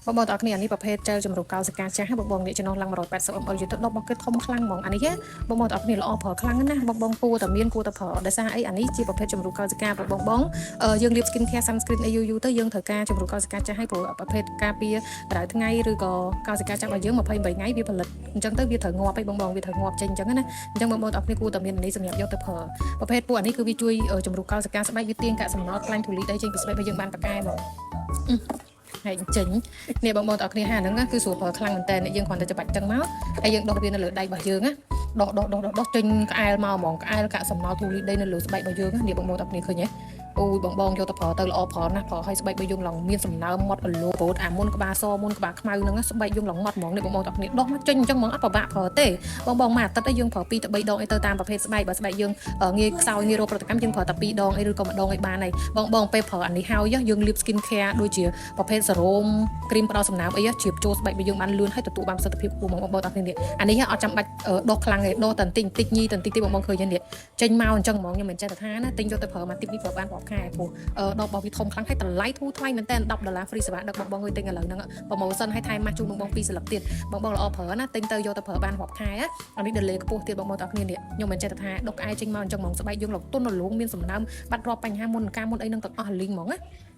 បងបងទាំងអស់គ្នាអានេះប្រភេទជែលជំរុះកោសិកាចាស់បងបងនេះចំណុះឡើង 180 ml យទៅដប់របស់គេធំខ្លាំងហ្មងអានេះបងបងទាំងអស់គ្នាល្អប្រើខ្លាំងណាស់បងបងគួរតែមានគួរតែប្រើដោយសារអីអានេះជាប្រភេទជំរុះកោសិកាបងបងយើងលាប skin care sunscreen អីយូរយូរទៅយើងត្រូវការជំរុះកោសិកាចាស់ឲ្យព្រោះប្រភេទការពារកម្ដៅថ្ងៃឬក៏កោសិកាចាស់របស់យើង28ថ្ងៃវាផលិតអញ្ចឹងទៅវាត្រូវងាប់ឯងបងបងវាត្រូវងាប់ចេញអញ្ចឹងណាអញ្ចឹងបងបងទាំងអស់គ្នាគួរតែមានអានេះសម្រាប់យកទៅប្រើប្រភេទពួកអានេះគឺវាជួយជំរុះកោសិកាស្បែកវាទាញកាកសំណល់ខ្លាញ់ធូលីដីចេញពីស្បែករបស់យើងបានប៉ាកែហ្មង ហើយចេញនេះបងប្អូនទាំងអស់គ្នាហាហ្នឹងគឺស្រួលប្រើខ្លាំងមែនតើយើងគ្រាន់តែច្បាច់ចឹងមកហើយយើងដោះវានៅលើដៃរបស់យើងណាដោះដោះដោះដោះចេញក្អែលមកហ្មងក្អែលកាក់សំណល់ធូលីដីនៅលើស្បែករបស់យើងនេះបងប្អូនទាំងអស់គ្នាឃើញទេអូយបងបងយកទៅប្រើទៅល្អប្រើណាស់ប្រើឲ្យស្បែករបស់យើងឡើងមានសំណើមម៉ត់អលូព្រោះអាមុនក្បាលសមុនក្បាលខ្មៅហ្នឹងស្បែកយើងឡើងម៉ត់ហ្មងនេះបងប្អូនទាំងអស់គ្នាដោះមកចេញអញ្ចឹងហ្មងអត់ពិបាកប្រើទេបងបងមួយអាទិត្យយើងប្រើ2ទៅ3ដងអីទៅតាមប្រភេទស្បែកបើស្បែកយើងងាយខ្សោយងាយរោគប្រតិកម្មយើងប្រើតែ2ដងអីឬក៏ម្ដងអីបានហើយបងបងពេលប្រើអានេះហើយយើងលាប skin care ដូចជាប្រភេទសេរ៉ូមគ្រីមផ្ដល់សំណើមអីជ្រាបចូលស្បែករបស់យើងបានលឿនហើយទទួលបានប្រសិទ្ធភាពខ្ពស់ហ្មងបងប្អូនទាំងគ្នាអានេះអត់ចាំបាច់ដោះខ្លាំងទេដោះតែបន្តិចបន្តិចញីតែបន្តិចតិចបងបងឃើញនេះចេញមកអញ្ចឹងហ្មងខ្ញុំមិនចេះតែថាណាទិញយកទៅប្រើមកទីនេះប្រើបានរាប់ខែព្រោះដបរបស់វាធំខ្លាំងហើយតម្លៃធូរថ្លៃមែនតើ10ដុល្លារ free សេវាដឹកបងបងអើយទិញឥឡូវហ្នឹង promotion ឲ្យថែមម៉ាស់ជូនបងបងពីរស្លឹកទៀតបងបងល្អប្រើណាទិញទៅយកទៅប្រើបានរាប់ខែអានេះ delay ខ្ពស់ទៀតបងបងទាំងគ្នានេះខ្ញុំមិនចេះតែថាដុកក្អែចេញមកអញ្ចឹងហ្មងស្បែកយើងលទុនរលោងមានសំណើមបាត់រាប់បញ្ហាមុនការមុនអីនឹងទាំងអស់លីងហ្មងណា។